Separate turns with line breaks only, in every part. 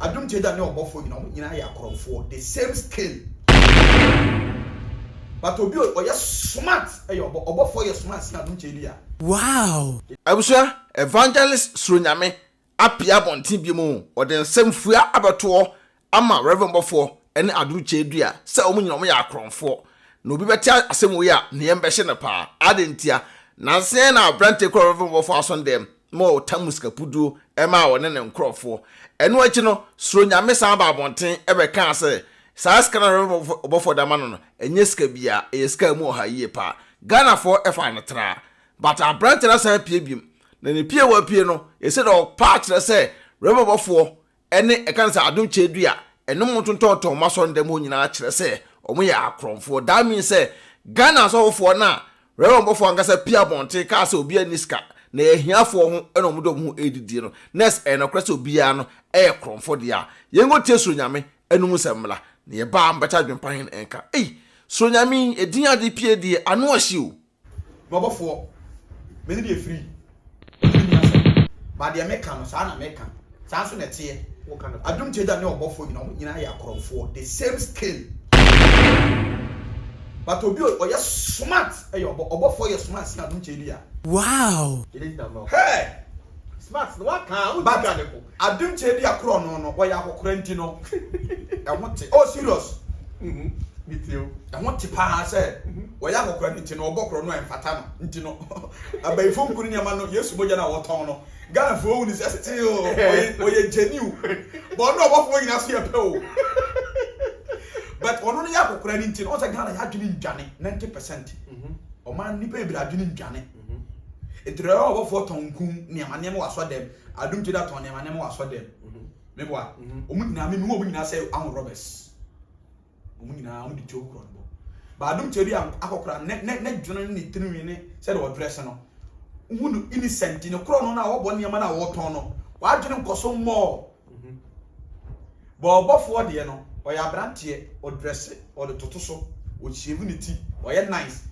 Adom Kyei-Duah ne ɔbɔfoɔ nyinaa wɔn nyinaa yɛ akorɔmfoɔ the same scale but obi ɔyɛ smart ɛyɛ ɔbɔ ɔbɔfoɔ yɛ smart sen Adom Kyei-Duah.
Wow!
Abusua, Evangelist Suronyame apue abɔnten bio mu, ɔde nsɛm fua abɛto hɔ ama Rev. Bɔfoɔ ne Adom Kyei-Duah sɛ wɔn nyinaa wɔyɛ akorɔmfoɔ. Na obi bɛte asɛm wei a, ne yam bɛhye no paa. Adɛn ntia? Nansa yi na aberanteɛ kɔɔ Rev. Bɔfoɔ asɔndɛm ma ɔtam sikapuduo maa ɔne ne nkorɔfoɔ. Ɛno akyi no, Suro Nyame san baa abɔnten bɛkaa sɛ saa sika no a Rev. Ɔbɔfoɔ de ama no no, ɛnyɛ sika biara, ɛyɛ sika a ɛmu ɔha yie paa. Ghanafoɔ faa no traa. But aberanteɛ no asan apue biom. Na ne pue a wapue no, ɛsei deɛ ɔpa akyerɛ sɛ Rev. Ɔbɔfoɔ ɛne ɛka no sɛ adom kyɛdua ɛne mo tontɔntɔn mo asɔrendɛm hɔ nyinaa kyerɛ sɛ ɔmo yɛ akorɔmfoɔ that means sɛ Ghana asɔfofoɔ no a Reverend bɔfoɔ ankasa pie abɔnten kaa sɛ obiara nni sika na ɛyɛ ahiafoɔ ho ɛna ɔmo de ɔmo ho ɛredidie no nurse ɛyɛ nokorɛ sɛ obiara no ɛyɛ korɔmfoɔ deɛ a yɛnkɔ tie soro nyame ɛnum nsɛm mmra na yɛbaa mbɛkyɛ adwempa hen ɛnka ei soro nyame yi ɛdin ade pie deɛ ano ɔhye o.
M'ɔbɔfoɔ, me ne deɛ firi, ɔne me nni asɛm, but deɛ meka no, saa na meka, saa nso na ɛteɛ. Adom Kyei-Duah ne ɔbɔfoɔ nyinaa, wɔn nyinaa yɛ akorɔmfoɔ, the same scale. But obi a ɔyɛ smart yɛ ɔbɔ, ɔbɔfoɔ yɛ smart sen Adom Kyei-Duah.
Wow!
Hey! But Adom Kyei-Duah korɔ no no, ɔyɛ akɔkora nti no, ɛho te. Oh serious! Ɛho te paa sɛ wɔyɛ akɔkora no nti no ɔbɔ korɔ no a ɛmfata no nti no abayifo nku ne nneɛma no Yesu mogya no a wɔtɔn no Ghanafoɔ hu no sɛ still ɔyɛ ɔyɛ genuine but ɔno ɔbɔfoɔ nyinaa so yɛ pɛ o but ɔno no yɛ akɔkora no nti no ɔsɛ Ghana yɛ adwene ndwane 90% ɔman nnipa bebree adwene ndwane nti deɛ ɔbɔfoɔ tɔn nku nneɛma nneɛma wɔ asɔ dɛm adum ti da tɔn nneɛma nneɛma wɔ asɔ dɛm meboa wɔn nyinaa mimi wɔn nyinaa sɛ ahun robbers. Wɔn nyinaa wɔn de tuo korɔ no bɔ. Baadom kyɛ bi a akɔkora ne ne ne dwene ne ne tirinwi ne sɛdeɛ ɔdrɛse no. Wohu no innocent ne korɔ no na wɔbɔ nneɛma no a wɔtɔn no. W'adwene nkɔ so mmɔɔ. Bɔ ɔbɔfoɔ deɛ no ɔyɛ aberanteɛ ɔdrɛse ɔde toto so ɔshave ne ti ɔyɛ nice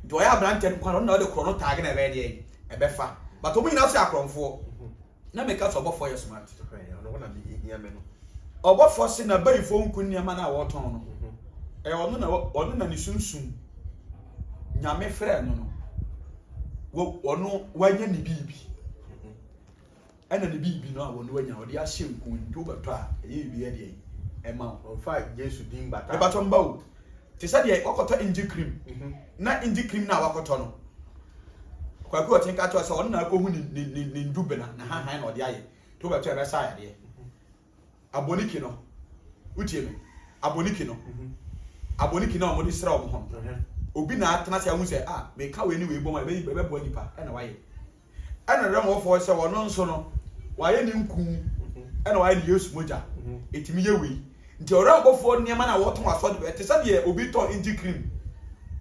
nti ɔyɛ aberanteɛ no kwan ɔno na ɔde korɔ no taage na ɛbɛyɛ deɛ ɛbɛfa but wɔn nyinaa so yɛ akorɔmfoɔ. Na meka sɛ ɔbɔfoɔ yɛ smart. Ɔbɔfoɔ se n'abayifoɔ nku nneɛma no a wɔtɔn no. Ɛyɛ ɔno na ɔno na ne sunsum Nyame frɛ no no. Ɔno wanya ne biribi. Ɛna ne biribi no a ɔno wanya ɔde ahyɛ nku nti wobɛtɔ a ɛyɛ biribi ɛdeɛ ɛma wo.
Ɔmfa Yesu din bata.
Mebatɔ mba o. Te sɛ deɛ wakɔtɔ engine cream na engine cream no a wakɔtɔ no Kwaku ɔkyen ka kyerɛ sɛ ɔno na akɔhu ne ne ne ne ndubena na hahan na ɔde ayɛ nti wobɛtɔ ɛbɛsa yadeɛ aboniki no wotie me aboniki no aboniki no a wɔde sra wɔn ho no obi na atena ase ahu sɛ ah meka wei ne wei bɔ ma ɛbɛyi ɛbɛboa nipa ɛna wayɛ Ɛna Rɛmɔfoɔ sɛ ɔno nso no wayɛ ne nku ɛna wayɛ ne Yesu mogya ɛtumi yɛ wei nti ɔrɛmɔfoɔ nneɛma no a wɔtɔn asɔre ɛte sɛ deɛ obi tɔn engine cream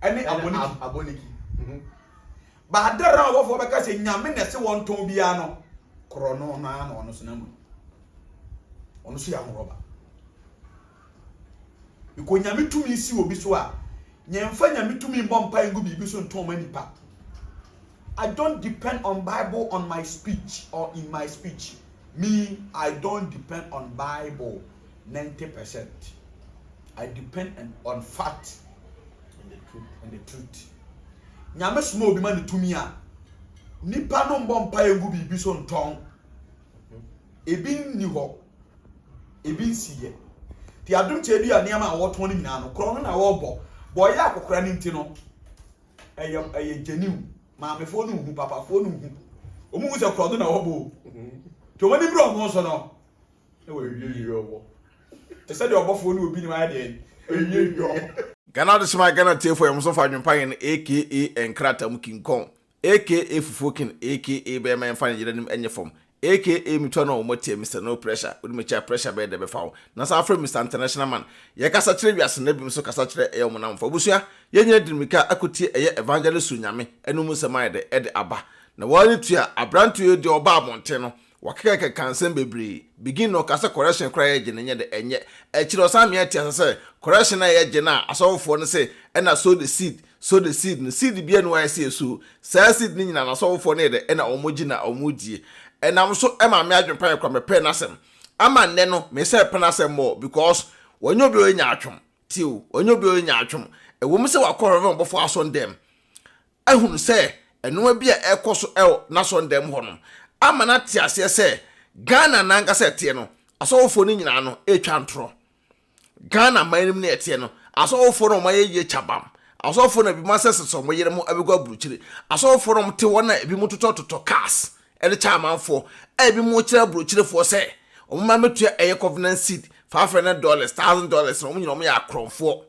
ɛne aboniki baade rɛmɔfoɔ bɛka sɛ nyame na ɛse wɔn tɔn biara no korɔ no no ara na ɔno so na mu ɔno so yɛ ahorɔba because nyame tumi si obi so a nyɛmfa nyame tumi mbɔ mpa ngu biribi so ntɔn ma nipa. I don't depend on Bible on my speech or in my speech. Me, I don't depend on Bible 90%. I depend on fact
and the truth.
And the truth. Nyame soma obi ma ne tumi a, nipa no mbɔ mpaeɛ ngu biribi so ntɔn. Ebi nni hɔ. Ebi nsiyɛ. Ti adom kyɛ bi a nneɛma a wɔtɔn no nyinaa no, korɔ no na wɔbɔ. Bɔ ɔyɛ akɔkora no nti no, ɛyɛ ɛyɛ genuine maamefoɔ no nhu papafoɔ no nhu wɔn hu sɛ korɔ no na wɔbɔ o nti wɔn ani bere wɔn so no na wɔawie wɔn te sɛ deɛ ɔbɔfoɔ ne obi nim ayɛ deɛ ɛwie wɔn.
Ghana Adesima Ghana Tiefo yɛn nso fa adwempa yɛn aka nkrataa mu King Kong Aka fufuo king aka bɛɛma yɛmfa ne yere anim nyɛ fam aka metua no a wɔn atie Mister no pressure wode mekyia pressure bɛyɛ dɛ bɛfa wo na san frɛ Mister international man yɛkasa kyerɛ wiase na binom nso kasa kyerɛ ɛyɛ wɔn namfo abusua yɛn nyina di mmirika akɔtie ɛyɛ evangelist Onyame ɛno mu nsɛm ayɛ dɛ ɛde aba na wɔn ani tua abranteɛ yi deɛ ɔba abɔnten no Wakekakeka nsɛm bebree. Begin no ɔka sɛ correction koraa yɛgye no nyɛ dɛ ɛnyɛ. Akyire ɔsan mea te ase sɛ correction a yɛgye no a asɔfofoɔ no se ɛna sow the seed, sow the seed no seed biara nni hɔ a ɛsɛ yɛsow. Saa seed no nyinaa no asɔfofoɔ no yɛ dɛ ɛna wɔn gye na wɔn die. Ɛnam so ɛma me adwene pa yɛ koraa mepɛɛ n'asɛm. Ama nnɛ no me sɛ pɛ n'asɛm more because wɔnyɛ obi a ɔyɛ nyaatwom. Tie o, wɔnyɛ obi a ɔyɛ nyaatwom. Ɛwɔ mu sɛ wakɔ Reverend Ɔbɔfoɔ asɔndɛm ahunu sɛ nnoɔma bi a ɛrekɔ so wɔ n'asɔndɛm hɔ no ama no ate aseɛ sɛ Ghana no ankasa ɛteɛ no, asɔfofoɔ no nyinaa no ɛretwa ntorɔ. Ghana man no mu no ɛteɛ no, asɔfofoɔ no wɔn ayɛ yie kyabam. Asɔfofoɔ no ebinom asɛsesɛ wɔn yere mo abɛgu aburukyire. Asɔfofoɔ no wɔn te hɔ na ebinom totɔtotɔ cars ɛde kyɛ amanfoɔ a ebinom kyerɛ aburokyirefoɔ sɛ wɔn mma mɛtua ɛyɛ covenant seed $500, $1,000 na wɔn nyinaa wɔn yɛ akorɔmfoɔ.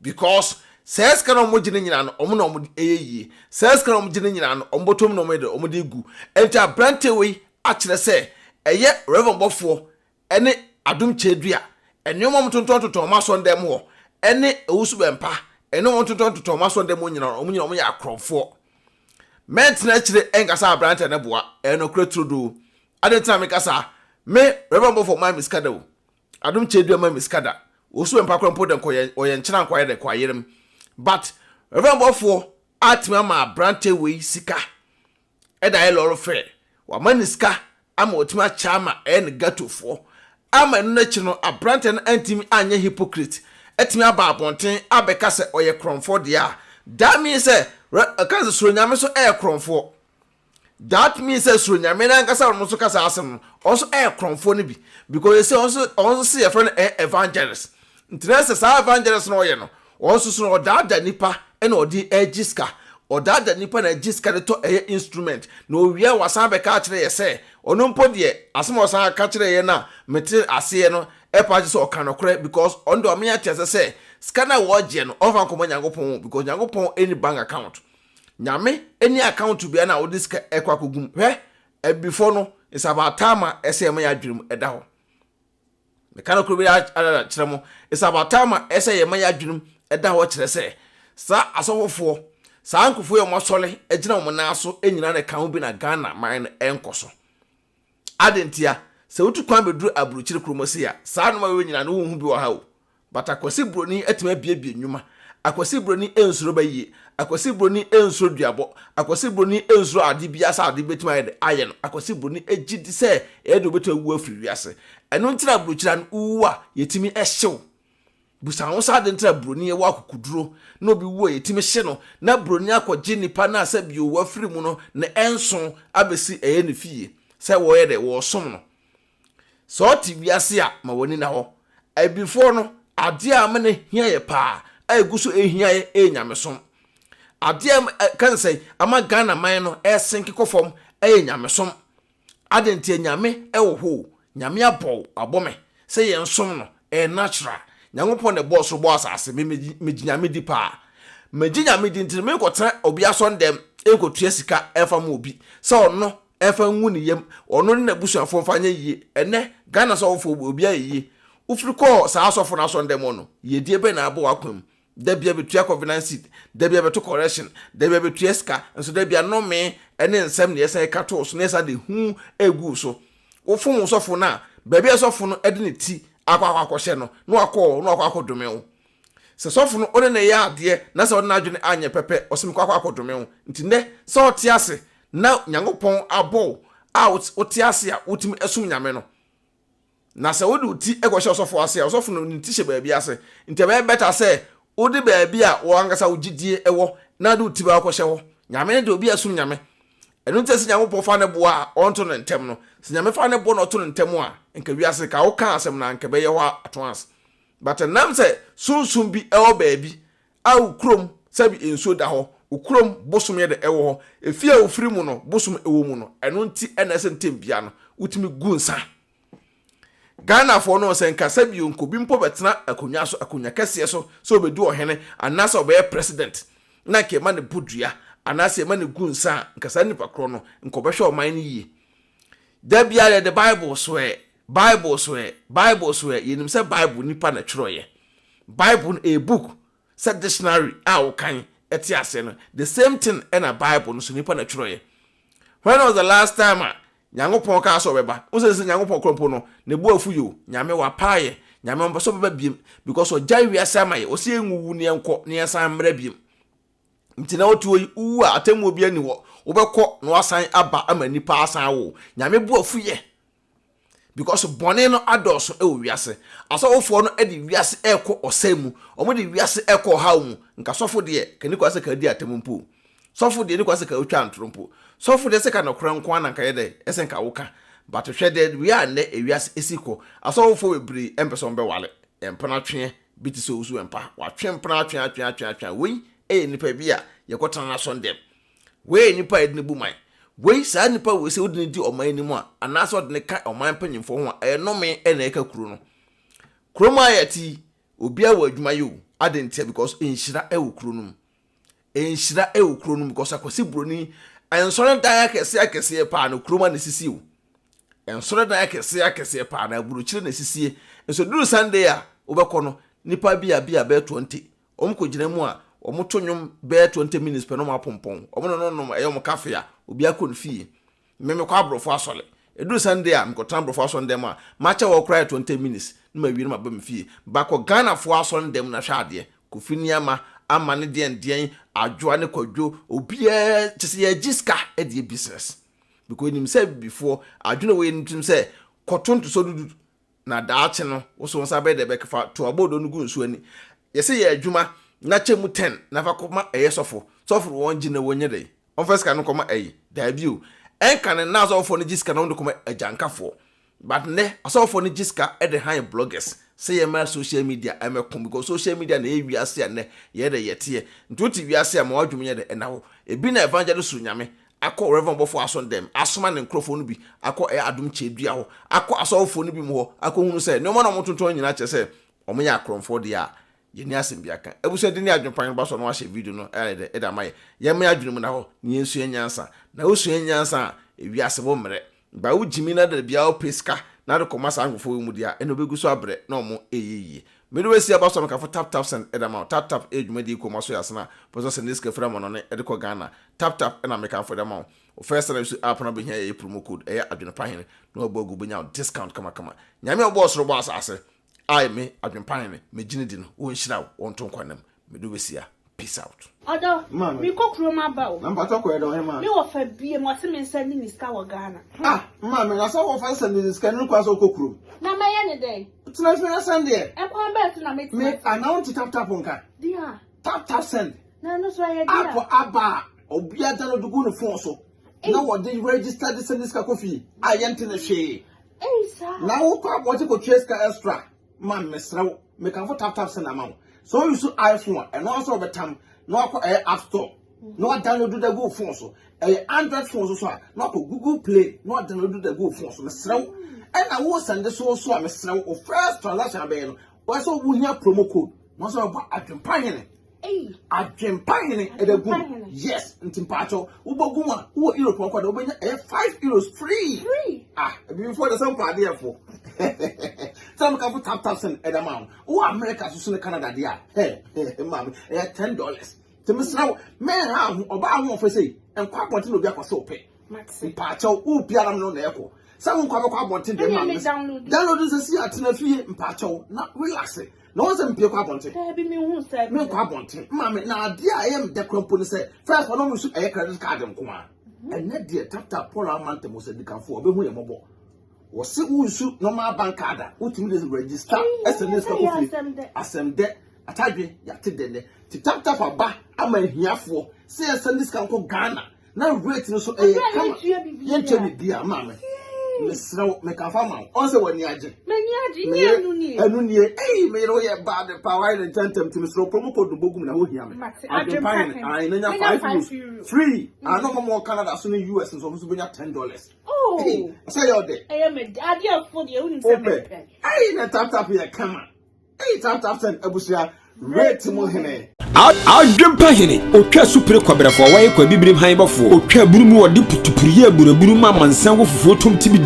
Because saa sika na wɔn gye no nyinaa no wɔn na wɔn ɛyɛ yie. Saa sika na wɔn gye no nyinaa no wɔn bɔtɔm na wɔn yɛ de wɔn de gu. Nti aberanteɛ wei akyerɛ sɛ ɛyɛ Reverend bɔfoɔ ɛne Adom Kyɛdua nneɛma wɔn tontɔn tontɔn wɔn asɔndɛm hɔ ɛne Owusu Bɛmpa nneɛma wɔn tontɔn tontɔn wɔn asɔndɛm hɔ nyinaa wɔn nyinaa wɔn yɛ akorɔmfoɔ. Mɛntena akyire ɛnka sɛ aberanteɛ no boa, ɛyɛ nokorɛ turodoo. Adɛn nti na meka saa? Me Reverend bɔfoɔ maa me sika da o. Adom Kyɛdua maa me sika da. Owusu Bɛmpa koraa mpo dɛ nkɔ ɔyɛ nkyena nkɔ ayɛ dɛ kɔ ayerem. But Reverend bɔfoɔ atumi ama aberanteɛ wei sika ɛde ayɛ lɔre fare. Wama no sika ama watumi akyɛ ama ɛyɛ no ghettofoɔ. Ama ɛno no akyi no, aberanteɛ no antumi anyɛ hypocrite atumi aba abɔnten abɛka sɛ ɔyɛ korɔmfoɔ deɛ a, that means sɛ, ɛka sɛ suro Nyame nso ɛyɛ korɔmfoɔ. That means sɛ suro Nyame no ankasa ɔno nso ka saa asɛm no, ɔno nso ɛyɛ korɔmfoɔ no bi. Because ɛsɛ ɔno nso, ɔno nso se yɛfrɛ no ɛyɛ evangelist. Nti na sɛ saa evangelist no ɔyɛ no, Ɔno nso so no ɔdaadaa nnipa na ɔde regye sika. Ɔdaadaa nnipa na ɛgye sika de tɔ ɛyɛ instrument. Na owie a wasan abɛka akyerɛ yɛ sɛ ɔno mpo deɛ asɛm a ɔsan ka kyerɛɛ yɛ no a mete aseɛ no ɛpa gye sɛ ɔka nokorɛ because ɔno deɛ ɔma yɛate aseɛ sɛ sika no a wɔregyeɛ no ɔmfa nkɔma Nyankopɔn o because Nyankopɔn nni bank account. Nyame nni account biara no a wode sika ɛkɔ akɔgu mu. Hwɛ Abibifoɔ no it's about time a ɛsɛ yɛma yɛn adwene mu ɛda hɔ. Meka nokorɛ bi ara kyerɛ mo, it's about time a ɛsɛ yɛma yɛn adwenem da hɔ kyerɛ sɛ, saa asɔfofoɔ, saa nkurɔfoɔ yi a wɔasɔre agyina wɔn nan so nyinaa na ɛka ho bi na Ghana man no ɛnkɔ so. Adɛn ntia? Sɛ wotu kwan bɛduru aburokyire kurom ase a, saa nnoɔma wei nyinaa no wonhu bi wɔ ha o. But Akwasi Broni atumi abiebie nnwuma. Akwasi Broni nsuro bayie. Akwasi Broni nsuro duabɔ. Akwasi Broni nsuro ade biara sɛ ade bɛtumi ayɛ dɛ ayɛ no. Akwasi Broni gye di sɛ ɛyɛ deɛ ɔbɛtumi awu afiri wiase. Ɛno nti na aburokyire ano wowu a yɛtumi hye wo. Busa ho sɛ ade nti na Broni wɔ akokoduro na obi wu a yɛtumi hye no na Broni akɔgye nipa no a sɛ bio wafiri mu no ne nso abɛsi ɛyɛ ne fie sɛ wɔyɛ dɛ wɔresom no. Sɛ ɔte wiase a, ma w'ani nna hɔ. Abibifoɔ no, adeɛ a ama no ahia yɛ paa, a ɛgu so ɛhia yɛ, ɛyɛ nyamesom. Adeɛ a ɛka ne sɛ ama Ghana man no ɛresenke kɔ fam ɛyɛ nyamesom. Adɛn nti Nyame ɛwɔ hɔ o, Nyame abɔ wo, wabɔ me sɛ yɛnsom no, ɛyɛ natural. Nyankopɔn na ɛbɔɔ soro bɔɔ asase, me megye Nyame di paa. Megye Nyame di nti no menkɔtena obi asɔndɛm nkɔtua sika ɛmfa ma obi sɛ ɔno Ɛmfa ngu ne yam, ɔno ne n'abusuafoɔ mfa nyɛ yie. Ɛnnɛ, Ghana asɔfofoɔ, obiara yɛ yie. Wofiri kɔɔ saa asɔfo no asɔndɛm hɔ no, yiedie bɛn na abɔ w'akwan mu? Da biara bɛtua covenant seed, da biara bɛto correction, da biara bɛtua sika, nso da biara nnome ne nsɛm na yɛsan ka to wo so na yɛsan de hu gu wo so. Wofom wo sɔfo no a, baabi a sɔfo no de ne ti akɔ akɔ akɔhyɛ no, na wakɔ hɔ na wakɔ akɔdome wo. Sɛ sɔfo no wo ne no yɛ adeɛ na sɛ ɔne n'adwene anyɛ pɛpɛ, ɔse mekɔ akɔ akɔdome wo. Nti nnɛ, sɛ ɔte ase na Nyankopɔn abɔ wo a wote ase a wotumi som Nyame no. Na sɛ wode wo ti kɔhyɛ ɔsɔfo ase a, ɔsɔfo no ne ti hyɛ baabi ase. Nti ɛbɛyɛ better sɛ wode baabi a wo ankasa wo gyidie wɔ na wode wo ti bɛkɔ akɔhyɛ hɔ. Nyame no deɛ obi a som Nyame. Ɛno nti sɛ Nyankopɔn fa ne boɔ a ɔnto no ntɛm no. Sɛ Nyame fa ne boɔ na ɔto no ntɛm a, nka wiase ka woka asɛm no a nka ɛbɛyɛ hɔ at once. But ɛnam sɛ sunsum bi wɔ baabi a wo kurom sɛbi nsuo da hɔ, wo kurom bosom yɛ dɛ ɛwɔ hɔ, efie a wofiri mu no bosom ɛwɔ mu no, ɛno nti ɛna ɛsɛ ntɛm bia no wotumi gu nsa. Ghanafoɔ no sɛ nka sɛbi nka obi mpo bɛtena akonnwa so, akonnwa kɛseɛ so sɛ ɔbɛdi ɔhene anaasɛ ɔbɛyɛ president na nka ɛma no bɔ dua anaasɛ ɛma no gu nsa a, nka saa nipa korɔ no nka ɔbɛhwɛ ɔman no yie. Da biara yɛde Bible so ɛ, Bible so ɛ, Bible so ɛ, yɛnim sɛ Bible nipa na ɛtwerɛeɛ. Bible no ɛyɛ book sɛ dictionary a wokan te aseɛ no, the same thing ɛna Bible no so nipa na ɛtwerɛeɛ. When was the last time a Nyankopɔn kaa sɛ ɔbɛba? Wo sɛ sɛ Nyankopɔn korɔ mpo no, ne bo afu yo, Nyame wapaayɛ, Nyame ɔmpɛ sɛ ɔbɛba biem because ɔgyae wiase ama yɛ, ɔsɛ yɛnwuwu ne yɛnkɔ ne yɛnsan mmra biem. Nti na wote hɔ yi, wowu a atemmuo biara nni hɔ, wobɛkɔ na wasan aba ama nnipa asan awo wo. Nyame bo afu yɛ. Because bɔne no adɔɔso wɔ wiase. Asɔfofoɔ no de wiase rekɔ ɔsɛe mu. Wɔde wiase rekɔ ɔhaw mu. Nka sɔfo deɛ, ka ni kwan sɛ ka di atam mpo. Sɔfo deɛ ni kwan sɛ ka otwa ntoro mpo. Sɔfo deɛ sɛ ka nɔkorɛ nko ara na nka yɛ dɛ, ɛsɛ nka woka. But hwɛ deɛ wia a nnɛ ewiase esi kɔ. Asɔfofoɔ bebree mpɛ sɛ wɔbɛware. Mpena tweɛ bi te sɛ owusu mpa. Watwe mpena atwe atwe atwe atwe a wei yɛ nipa bi a yɛkɔtena n'asɔndɛm. Wei yɛ nipa a yɛde no bu man. Wei, saa nipa wei sɛ wode no di ɔman anim a, anaasɛ ɔde no ka ɔman mpanyimfoɔ ho a, ɛyɛ nnome na ɛka kuro no. Kurom a yɛte yi, obiara wɔ adwuma yɛ o. Adɛn ntia? Because nhyira wɔ kuro no mu. Nhyira wɔ kuro no mu because Akwasi Buroni, nsɔredan akɛseɛ akɛseɛ paa no kurom a na esisi o. Nsɔredan akɛseɛ akɛseɛ paa no aburokyire na esisie. Nso duru Sunday a wobɛkɔ no, nipa bi a bi a bɛyɛ 20 Wɔn kɔ gyina mu a, wɔn to nnwom bɛyɛ 20 minutes pɛ na wɔn apompɔn. Wɔn ne no nom ɛyɛ wɔn cafe a, obiara kɔ ne fie. Me mekɔ aborɔfo asɔre. Ɛduru Sunday a, mekɔtena aborɔfo asɔre dɛm a, makyɛ hɔ koraa yɛ 20 minutes na mawie na maba me fie. Ba kɔ Ghanafoɔ asɔre dɛm na hwɛ adeɛ. Kofi Nneɛma, Ama ne deɛn deɛn, Adwoa ne Kwadwo, obiara kyerɛ sɛ yɛgye sika de yɛ business. Because yɛnim sɛ abibifoɔ adwene a ɛwɔ yɛn tirim sɛ kɔto ntosɔ dudu Na daakye no, wo so wo nsa bɛyɛ dɛ bɛfa to abodoo no gu nsuo ani. Yɛse yɛ adwuma na kyɛ mu ten na fa kɔma ɛyɛ sɔfo. Sɔfo no wɔn gye na wɔnyɛ dɛn? Wɔmfa sika no nkɔma ɛyi? Daabi o. Ɛnka no na asɔfofoɔ no gye sika na wɔde kɔma agyankafoɔ. But nnɛ asɔfofoɔ no gye sika de han bloggers sɛ yɛmmra social media ɛmɛko because social media na ɛyɛ wiase a nnɛ yɛyɛ dɛ yɛteɛ. Nti wote wiase a ma w'adwene nyɛ dɛ ɛna hɔ. Ebi na evangelist soro Nyame akɔ Rev. Ɔbɔfoɔ asɔndɛm, asoma ne nkorɔfoɔ no bi akɔ ɛyɛ Adom Kyɛdua hɔ, akɔ asɔfofoɔ no bi mu hɔ akɔhunu sɛ nnoɔma no a wɔtontɔn nyinaa kyerɛ sɛ wɔyɛ akorɔmfoɔ deɛ a, yɛnni asɛm biara ka. Abusua de ne adwene pa no ba so a na wahyɛ video no ayɛ dɛ de ama yɛ. Yɛmma yɛn adwene mu nna hɔ na yɛnsua nyansa. Na wosua nyansa a, ewiase wo mmerɛ. Ba wo gyimi na da biara wopɛ sika na wode kɔma saa nkorɔfoɔ wei mu deɛ a, ɛnna wobɛgu so abrɛ na wɔn ɛyɛ yie. Mede wo asi aba so a mekafo tap tap send de ama wo. Tap tap yɛ dwumadie kuo ma so yɛ asene a wopɛ sɛ ɔsɛnde sika firi amanɔne de kɔ Ghana. Tap tap na mekamfo de ama wo. Wo first time use app no abɛhia yɛyɛ promo code ɛyɛ Adwenepa Hene na wabɔ agu wobɛnya wo discount kamakama. Nyame a ɔbɔɔ soro bɔɔ asase a me Adwenepa Hene megye no di no ɔnhyira wo ɔnto nkwa nna mu. Mede wo bɛsi ha. Peace out.
Ɔdɔ, mekɔ kurom aba o.
Na mpakyɛ kɔ yɛ dɛ ɔhemaa.
Me wɔfa biem ɔse me nsa ni ne sika wɔ Ghana.
Ah maame na sɛ wɔfa sɛ ne sika no kwan sɛ ɔkɔ kurom.
Na mɛyɛ ne dɛn?
Tena fie na sɛn deɛ.
Ɛkwan bɛn so na mɛtumi
Me anaa wonte tap tap nka?
Deɛ.
Tap tap send.
Na ɛno so ɛyɛ deɛ.
App aba a obiara download gu ne phone so na wɔde register de send sika kɔ fie a yɛnte ne hwee.
Ei saa.
Na wokɔ abɔnten kɔtua sika extra. Ma mesrɛ wo mekamfo tap tap send ama wo. Sɛ wo use iPhone a ɛno ara sɛ wɔbɛtam na wakɔ ɛyɛ app store na wa download da gu wo phone so. Ɛyɛ Android phone so so a na wakɔ Google Play na wa download da gu wo phone so. Mesrɛ wo ɛna wo send so so a mesrɛ wo wo first transaction abɛyɛ no wɔyɛ sɛ wohia promo code na wɔsɛ wɔbɔ adwempa hene. Adwempa hene ɛda gu mu. Yes, nti mpaakyɛw wobɔ gu mu a wowɔ Europe ɔkɔ da wobɛnya ɛyɛ €5 free.
Free.
Ah, ebibifoɔ de sɛ mpa adeɛ fo. Sɛ meka fo tap tap send ɛda ma wo. Wowɔ America so so ne Canada deɛ a, hɛ hɛ maame ɛyɛ $10. Nti mesrɛ wo mɛnha ho ɔbaa ho ɔfɛ sei nkɔ abɔnten na obi akɔ sɛ wopɛ. Mpaakyɛw wo biara no na ɛkɔ. Sɛ wo nkɔ abɛkɔ abɔnten deɛ maame. Download nsɛ si atena fie mpaakyɛw na relax. Na wɔn sɛ mpie kɔ abɔnten.
Daabi mi hu sɛ.
Mi nkɔ abɔnten. Maame na adeɛ a ɛyɛ mi dɛ kora mpo ne sɛ first ɔno nso ɛyɛ credit card nko a. Mhm. Ɛnɛ deɛ tata Paul ama ntɛm sɛ dikanfo ɔbɛhu yɛ mɔbɔ. Wɔsi wo nsu normal bank card a wotumi de register ɛsɛ ne sika kɔ fie. Asɛm dɛ atadwe yate dɛ nɛ. Ti tap tap aba ama ahiafoɔ sɛ yɛsɛ ne sika nkɔ Ghana. Na rate no so ɛyɛ kama. Yɛntua biribiara maame. Mesrɛ wo mekafa ma wo. Ɔn sɛ w'ani agye.
M'ani agye nyɛ ɛnu nie.
Ɛnu nie. Ei me yere woyɛ bad paa wayɛ ne ntɛntɛm nti mesrɛ wo promo code no bɔ gu mu na ho hia me. Adwempa hene. Ae na nya €5 free. Ano ɔmo wɔ Canada so ne US nso ɔmo nso bɛnya $10.
Oh.
Sɛ yɛ ɔdɛ.
Ɛyɛ me adeɛ fo deɛ wonim sɛ mepɛ.
Ei na tap tap yɛ kama. Ei tap tap send abusua rate mu hene.
Adwempa hene, otwa supire kɔbrɛfoɔ, wɔyɛ kɔ abibirim han bɔfoɔ, otwa aburu mu ɔde putupuru yɛ aburaburu ma amansan wɔ fufuo tom tibi.